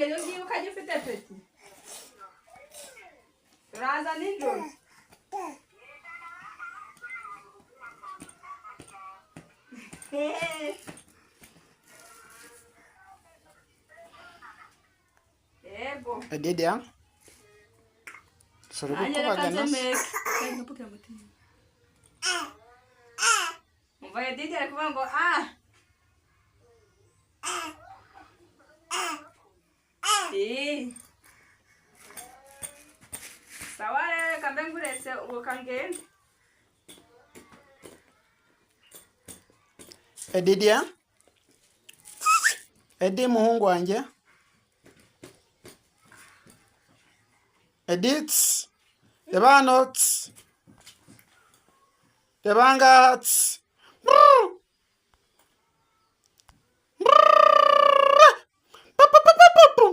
Iyo ngiyo ukajya ufite peti turaza nijoro. Yego. Edidia sori Nanjye reka gukubagana nze se. meke. Kandi ntupfukire umutima. Umva Edith ari kuvuga ngo ah. Eh. Sawa rero reka mbe nguretse ubu kangende. Edidia Edi muhungu wanjye Edith reba hano tsi. Reba aha ngaha tsi. Brrr.